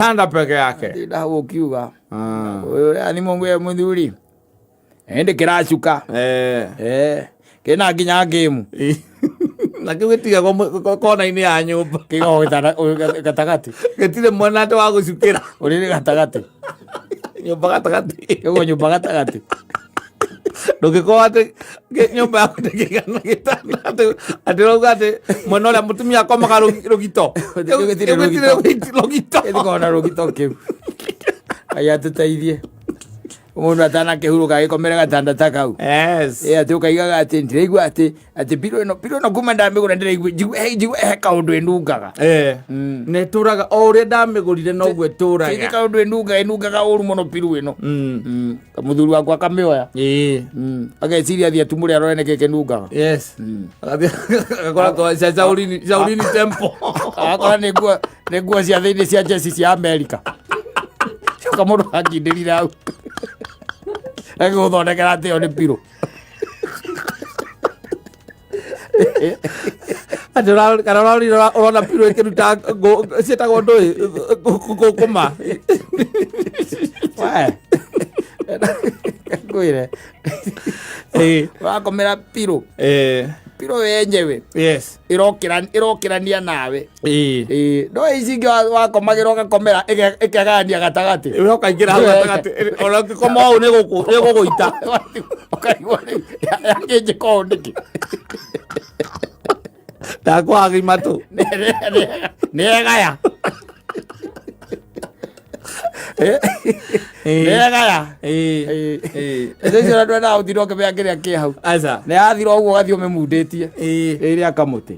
Tanda peke yake. Tinda hau ũkiuga Ah. ũrĩa nĩ mũngwe mũthuri ĩndĩ kĩracuka. Eh. Eh, kĩna nginya ngĩmu. Na kĩu gĩtigagwo kona-inĩ ya nyũmba. Kĩgagwo gatagatĩ. Gĩtirĩ mwena atĩ wa gũcukĩra. Ũrĩrĩ gatagatĩ. Nyũmba gatagatĩ. Kĩgagwo nyũmba gatagatĩ. Ndũngĩkorwo atĩ nyũmba yaku ndĩkĩigana gĩtanda atĩ atĩ ũrauga atĩ mwena ũrĩa mũtumia akomaga rũgito. Kĩu gĩtirĩ Kĩu gĩtirĩ rũgito. rũgito. Gĩtikoragwo na rũgito kĩu. Ngai atũteithie. Mũndũ atanakĩhurũka agĩkomere gatanda ta kau. Yes. Ĩ atĩ ũkaigaga atĩ ndĩraigua atĩ atĩ pillow ĩno pillow ĩno kuma ndamĩgũra ndĩraigua njigua njigua he kaũndũ ĩnungaga. Eh. Mm. Na ĩtũraga o ũrĩa ndamĩgũrire noguo Ĩndĩ ĩtũraga. kaũndũ ĩnungaga ĩnungaga ũru mũno pillow ĩno. Mm. Mũthuri wakwa akamĩoya. Ĩĩ. Ageciria athiĩ atumũre arore nĩkĩ kĩnungaga. Yes. Agathiĩ agakora kwa Shaolin Shaolin Temple. Agakora nĩ nguo nĩ nguo cia thĩinĩ cia jeci cia Amerika. Coka mũndũ akindĩrire hau. Agĩgũthondekera atĩ ĩyo nĩ pillow. Atĩ kana ũrorire ũrona pillow ĩkĩruta ciĩtagwo ndũĩ ngũkũma. We. Ngwĩre. Ĩĩ. Ũrakomera pillow. Eh. Pillow yenyewe Yes. ĩrokĩra ĩrokĩrania nawe. Ĩĩ. Ĩĩ, no ici ingĩ wakomagĩra ũgakomera ĩkegayania gatagatĩ. Ĩwe ũkaingĩra hau gatagatĩ ona ũngĩkoma ũũ nĩ gũgũita. Ũkaigua rĩu yakĩnjĩka ũũ nĩkĩ? Ndakwaga imatũ. Nĩ egaya. Nĩ egaya. Ĩĩ. Ĩĩ. Ĩcio cio andũ endaga gũtinda ũkĩmenya kĩrĩa kĩ hau. Aca. Nĩ yathira ũguo ũgathiĩ ũmĩmundĩtie. Ĩĩ. Ĩrĩa kamũtĩ.